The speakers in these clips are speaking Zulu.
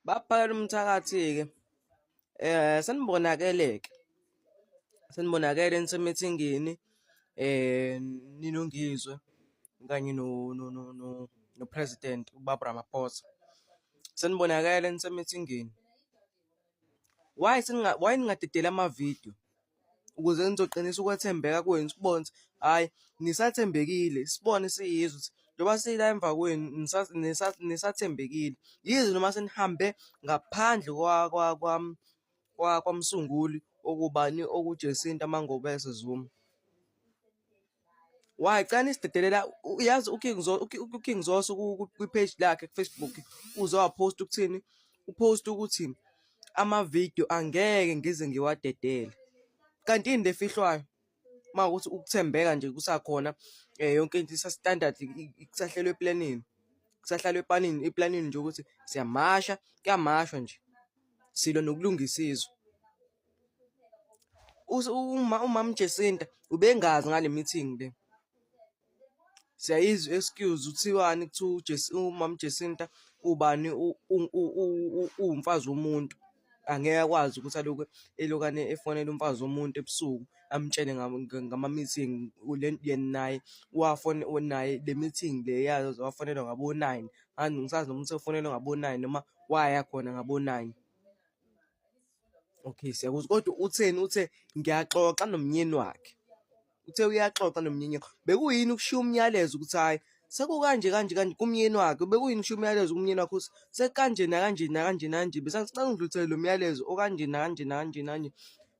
Baphakela umthakathi-ke senibonakele-ke, senibonakele nisemithingini ninoNgizwe kanye no-president ubaba Ramaphosa. Senibonakele nisemithingini. Why why ningadedeli amavidiyo ukuze nizoqinisa ukwethembeka kwenu sibone ukuthi hhayi nisathembekile, sibone siyizwe ukuthi njengoba sila emva kwenu nisathembekile. Yize noma senihambe ngaphandle kwamsunguli okubani okuJacinta MaNgobese Zuma. Why cela nisidedelela yazi uKing Zoso kwi-page lakhe ku-Facebook uze waphosta ukuthini? Uphosta ukuthi amavidiyo angeke ngize ngiwadedele. Kanti yini le efihlwayo? Uma kuwukuthi ukuthembeka nje kusakhona yonke into isa-standard kusahlelwe eplanini, kusahlalwa epanini eplanini nje ukuthi siyamasha, kuyamashwa nje, silwa nokulungisa izwe. Umama Jacinta ubengazi ngale meeting le. Siyayizwa i-excuse kuthiwani, kuthiwa umama Jacinta ubani uwumfazi womuntu. Angeke akwazi ukuthi alokhu elokane efonela umfazi womuntu ebusuku amtshele ngama-meeting yena naye naye le meeting le wafonelwa ngabo-9. Angisazi noma usefonelwe ngabo-9 noma waya khona ngabo-9. Okay, siyakuzwa. Kodwa utheni? Uthe ngiyaxoxa nomnyeni wakhe. Uthe uyaxoxa nomnyeni wakhe. Bekuyini ukushiya umyalezo ukuthi hhayi sekukanje kanje kanje kumyeni wakhe? Bekuyini ukushiya umyalezo kumyeni wakhe ukuthi sekukanje nakanje nakanje nakanje, besacela ungidlulisele lo myalezo okanje nakanje nakanje nakanje.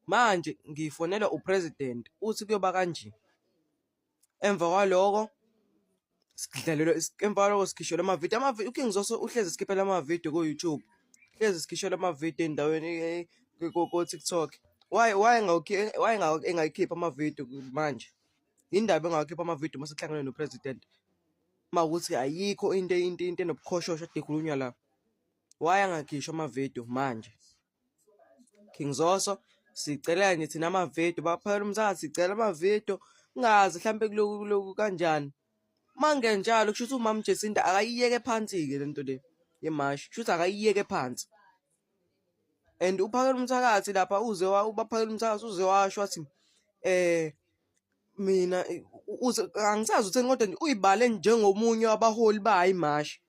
Manje ngifonelwa u-president uthi kuyoba kanje. Emva kwaloko sidlalelwe, emva kwaloko sikhishelwe amavidiyo. UKing Zoso uhlezi esikhiphela amavidiyo ku-YouTube, hlezi sikhishelwa amavidiyo ey'ndaweni ko-TikTok. Why why engayikhiphi amavidiyo manje? Yini ndaba engawakhiphi amavidiyo uma sekuhlangene no-president? Uma kuwukuthi ayikho into enobukhoshosho ekade ikhulunywa la. Why angakhishwa amavidiyo manje? King Zoso, sicela nje thina amavidiyo, baphakela umthakathi sicela amavidiyo, kungazi hlampe kuloku kuloku kanjani. Uma kungenjalo kusho ukuthi umama Jacinta akayiyeke phansi-ke le nto le yemashi, kusho ukuthi akayiyeke phansi. And uphakela umthakathi lapha uze ubaphakela umthakathi uze washo wathi mina uze angisazi utheni kodwa nje uyibale njengomunye wabaholi bayo imashi.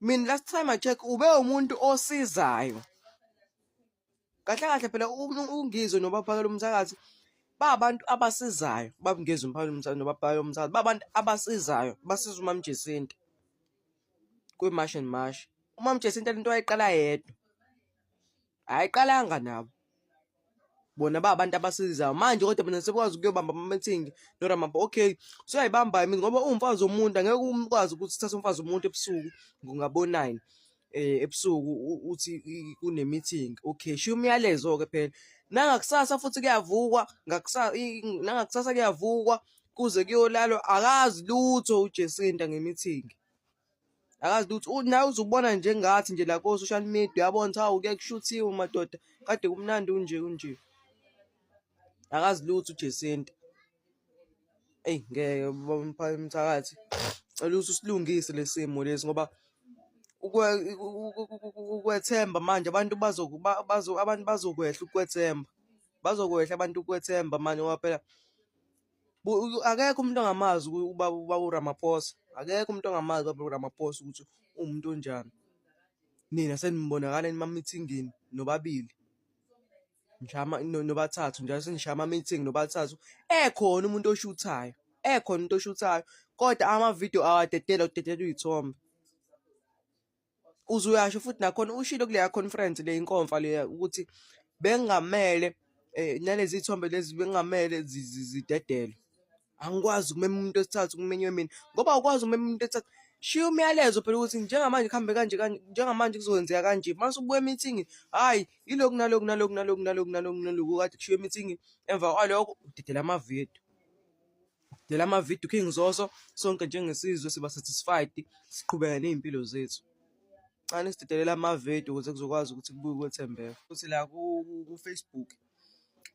Mina last time I check ube umuntu osizayo. Kahle kahle phela uNgizwe noBaphakela umthakathi babantu abasizayo, baba Ngizwe umphakela umthakathi noBaphakela umthakathi babantu abasizayo, basiza uMam Jacinta kwi-March and March. UMam Jacinta lento wayiqala yedwa, ayiqalanga nabo. Bona ba abantu abasizayo manje, kodwa bona sebekwazi ukuyobamba ama-meeting noRamaphosa. Okay, usuyayibamba i-meeting ngoba uwumfazi womuntu, angeke ukwazi ukuthi uthathe umfazi womuntu ebusuku ngabo-9 ebusuku uthi kune-meeting. Okay, shiya umyalezo-ke phela. Nangakusasa futhi kuyavukwa, ngakusasa nangakusasa kuyavukwa kuze kuyolalwa, akazi lutho uJacinta nge-meeting. Akazi lutho nawe uzubona njengathi nje la ko-social media uyabona ukuthi hawu kuye kushuthiwe madoda kade kumnandi unje unje. Akazi lutho uJacinta. Eyi ngeke mthakathi, cela ukuthi usilungise le simo lesi ngoba ukwethemba manje abantu abantu bazokwehla ukwethemba, bazokwehla abantu ukwethemba manje ngoba phela akekho umuntu ongamazi ubaba ubaba uRamaphosa, akekho umuntu ongamazi ubaba uRamaphosa ukuthi uwumuntu onjani. Nina senibonakala emamithingini nobabili, nishaya nobathathu njalo senishaya ama-meeting nobathathu, ekhona umuntu oshuthayo, ekhona umuntu oshuthayo kodwa amavidiyo awadedelwa kudedelwa iy'thombe. Uze uyasho futhi nakhona ushilo kuleya conference le inkomfa leya ukuthi bengamele nalezi thombe lezi bengamele zidedelwe. Angikwazi ukumema umuntu wesithathu kumenywe mina ngoba awukwazi ukumema umuntu wesithathu. Shiya umyalezo phela ukuthi njengamanje kuhambe kanje kanje, njengamanje kuzokwenzeka kanje. Mase ubuya e-meeting, hhayi yilokhu nalokhu nalokhu nalokhu nalokhu nalokhu nalokhu kade kushiwo e-meeting. Emva kwalokho udedela amavidiyo. Dela amavidiyo King Zoso, sonke njengesizwe siba satisfied, siqhubeka ney'mpilo zethu. Cela nisidedelele amavidiyo ukuze kuzokwazi ukuthi kubuye ukwethembeka. Futhi la ku-Facebook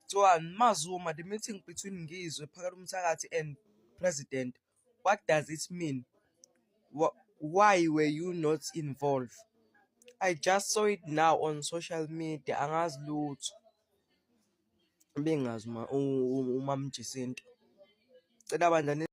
kuthiwa MaZuma, the meeting between Ngizwe, Phakelumthakathi and President, what does it mean? Why were you not involved? I just saw it now on social media, angazi lutho. Bengingazi umama Jacinta. Cela bandla.